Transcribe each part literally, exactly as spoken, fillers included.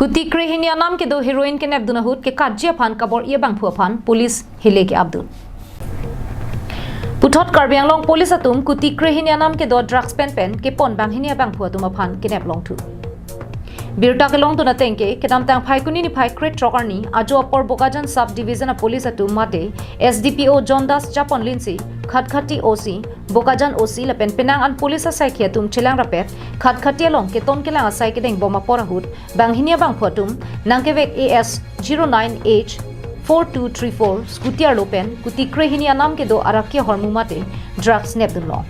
Kuti krehini anam kedo heroin kenepdun ahut kekatji aphan kabor-i abangphu aphan police hile ke-apdun. Puthot Karbi Anglong police atum kuti krehini anam kedo drugs pen pen kepon banghini abangphu atum aphan kenep longthu. Birta kelongdun atengke, kedamtang Phaikuni niphai krethrok arni ajo apor Bokajan sub division a police atum mate S D P O John Das Chapon Linsi, Khatkhati O C, Bokajan O C lapen penang an police asaikhi atum chelang rapet Khatkhati along keton kelang asai kedeng bom apor ahut banghini abangphu atum nangkevek A S zero nine H four two three four scooty arlo pen kuti krehini anam kedo arak ke ahormu mate drugs nepdun long.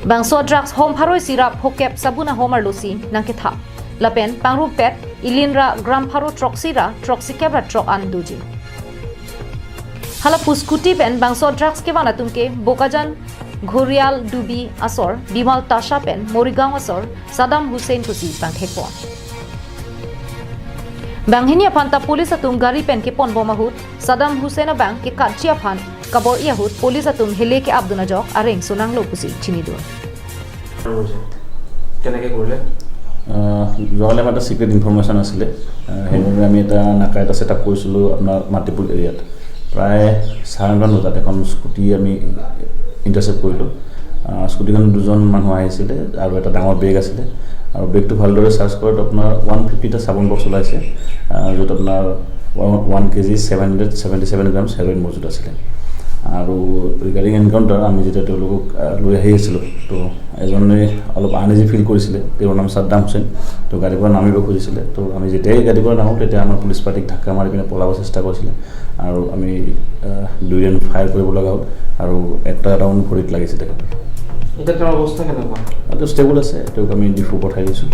Bangso drugs hom pharo isi ra phokep sabun ahom arlosi nangkethap. Lapen pangrumpet ilinra gram pharo throksi ra throksi kep ra throk an doji. Hala pu scooty pen bangso drugs kevan atum ke Bokajan Ghorial Dubi asor Bimal Tasha pen Morigaon asor Saddam Hussein pusi pangthekpon. Banghini aphan ta police atum gari pen kepon bom ahut Saddam Hussein abang kekatji aphan kabor-i ahut police atum hile ke-apdun ajok areng sonanglo pusi chinidun. কেনেকে কৰিলে? আহ, যোৱাকালি আমাৰ এটা secret information আছিলে। আহ, সেইবাবে আমি এটা নাকা এটা ছেট আপ কৰিছিলোঁ আপোনাৰ মাটিপুল এৰিয়াত। প্ৰায় চাৰে নটামান বজাত এখন স্কুটি আমি ইণ্টাৰচেপ্ট কৰিলোঁ। আহ, স্কুটিখনত দুজন মানুহ আহিছিলে আৰু এটা ডাঙৰ বেগ আছিলে। আৰু বেগটো ভালদৰে চাৰ্চ কৰাত আপোনাৰ ওৱান ফিফটিটা চাবোন বক্স ওলাইছে, আহ, য'ত আপোনাৰ one KG seven hundred seventy seven grams heroin মজুত আছিলে। আৰু ৰিগাৰ্ডিং এনকাউণ্টাৰ আমি যেতিয়া তেওঁলোকক আহ, লৈ আহি আছিলোঁ, তো এজনে অলপ আনইজি ফিল কৰিছিলে। তেওঁৰ নাম ছাদ্দাম হুছেইন। তো গাড়ীৰ পৰা নামিব খুজিছিলে। তো আমি যেতিয়াই গাড়ীৰ পৰা নামো, তেতিয়া আমাৰ পুলিচ পাৰ্টিক ধাক্কা মাৰি পিনে পলাব চেষ্টা কৰিছিলে। আৰু আমি আহ, দুই ৰাউণ্ড ফায়াৰ কৰিব লগা হ'ল আৰু এটা ৰাউণ্ড ভৰিত লাগিছে তেখেতৰ। এতিয়া তেওঁৰ অৱস্থা কেনেকুৱা? আৰু ষ্টেবল আছে, তেওঁক আমি ডিফু পঠাই দিছোঁ।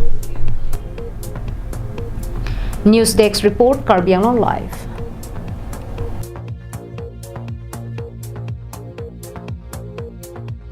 News Desk Report, Karbi Anglong Live.